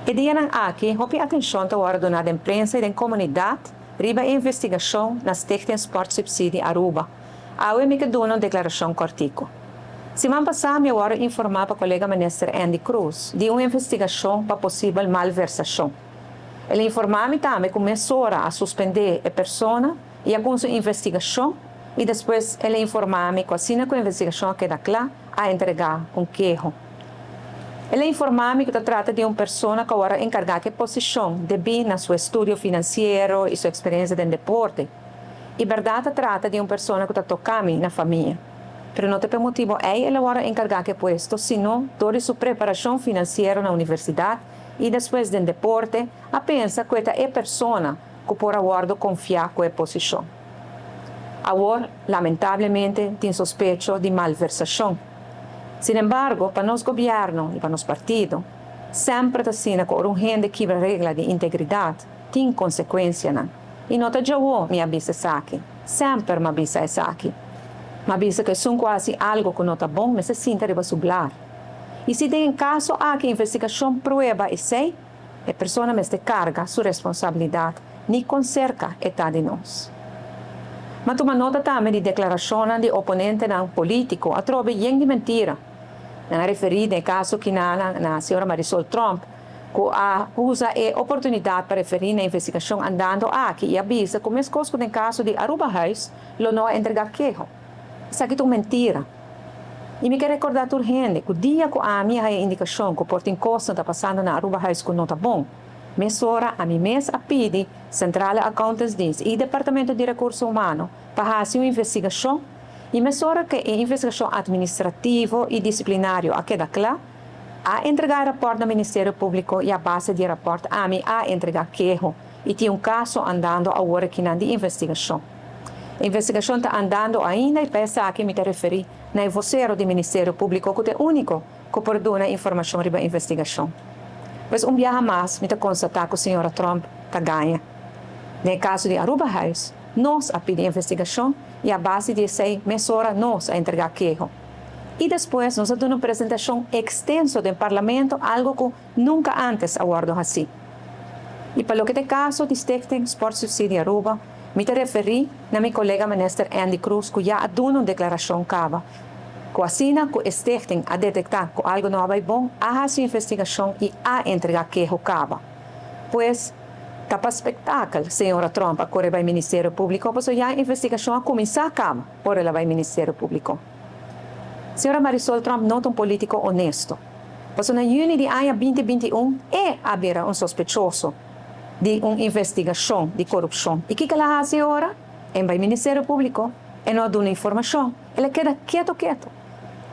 E dianan aki, hopi atencion ta wordo duna den prensa y den comunidad riba e investigacion na Stichting Sportsubsidie Aruba. Awe mi ke duna un declaracion cortico. Siman pasa mi a wordo informa pa colega Minister Endy Croes di un investigacion pa posibel malversacion. El a informa mi tambe cu mesora a suspende e persona y a cuminsa un investigacion y despues el a informa mi cu asina cu e investigacion a keda cla, a entrega un keho. El a informa mi cu ta trata di un persona cu awor a encarga cu e posicion debi na su estudio financiero y su experiencia den deporte. Y berdad ta trata di un persona cu ta toca mi na famia. Pero no ta p'e motibo ey el awor a encarga cu e puesto, sino door di su preparacion financiero na universidad y despues den deporte, a pensa cu e ta e persona cu por a wordo confia cu e posicion. Awor, lamentablemente, tin sospecho di malversacion. Sinembargo, pa nos gobierno y pa nos partido, semper ta asina cu ora un hende kibra regla di integridad, tin consecuencianan. Y no ta djawo mi a bisa esaki, semper m'a bisa esaki. M'a bisa cu esun cu haci algo cu no ta bon mester sinta riba su blar. Y si den e caso aki investigacion prueba esey, e persona mester carga su responsabilidad, ni con cerca e ta di nos. M'a tuma nota tambe di declaracionnan di oponentenan politico atrobe yen di mentira. Nan a referi den e caso kinanan na señora Marisol Tromp, cu a usa e oportunidad pa referi na investigacion andando aki y a bisa cu mescos cu den caso di Arubahuis lo no a entrega keho. Esaki ta un mentira. Y mi ke recorda tur hende cu dia cu ami a haya indicacion cu por tin cosnan ta pasando na Arubahuis cu no ta bon, mesora ami mes a pidi Centrale Accountantsdienst y Departamento di Recurso Humano pa haci un investigacion y mesora cu e investigacion administrativo y disciplinario a keda cla, a entrega e raport na Ministerio Publico y a base di e raport ami a entrega keho y tin un caso andando awor akinan di investigacion. E investigacion ta andando ainda y pa esaki mi ta referi na e vocero di Ministerio Publico cu ta e unico cu por duna informacion riba investigacion. Pues un biaha mas mi ta constata cu señora Tromp ta gaña. Den e caso di Arubahuis, nos a pidi investigacion y a base di esey mesora nos a entrega keho. Y despues nos a duna un presentacion extenso den Parlamento, algo cu nunca antes a wordo haci. Y pa loke ta e caso di Stichting Sportsubsidie Aruba, mi ta referi na mi colega Minister Endy Croes cu ya a duna un declaracion caba, cu asina cu e stichting a detecta cu algo no a bay bon, a haci un investigacion y a entrega keho caba. Pues, ta pa spektakel señora Tromp a core bay Ministerio Publico, pasobra ya e investigacion a cuminsa caba ora el a bay Ministerio Publico. Señora Marisol Tromp no ta un politico honesto, pasobra na juni di aña 2021 e a bira un sospechoso di un investigacion di corupcion. Y kico el a haci ora? E bay Ministerio Publico, e no a duna informacion, el a keda keto keto.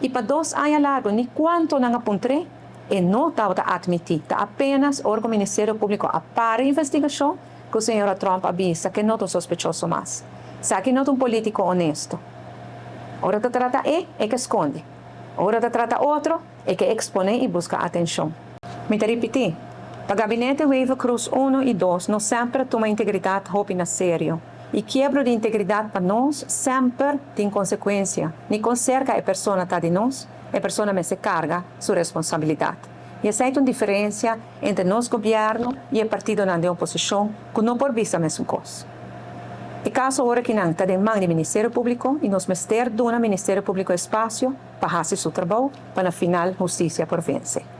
Y pa 2 aña largo ni cuanto nan a puntr'e, e no tabata admiti. Ta apenas ora cu Ministerio Publico a para investigacion cu señora Tromp a bisa cu e no ta un sospechoso mas. Esaki no ta un politico honesto. Ora ta trata e, e ke sconde. Ora ta trata otro, e ke expone y busca atencion. Mi ta ripiti, pa Gabinete Wever-Croes 1 y 2 nos semper a tuma integridad hopi na serio. Y kiebro di integridad pa nos semper tin consecuencia, ni con cerca e persona ta di nos, e persona mester carga su responsabilidad. Y esey ta un diferencia entre nos gobierno y e partidonan den oposicion cu no por bisa mesun cos. E caso awor akinan ta den man di Ministerio Publico y nos mester duna Ministerio Publico espacio pa haci su trabou pa na final husticia por vence.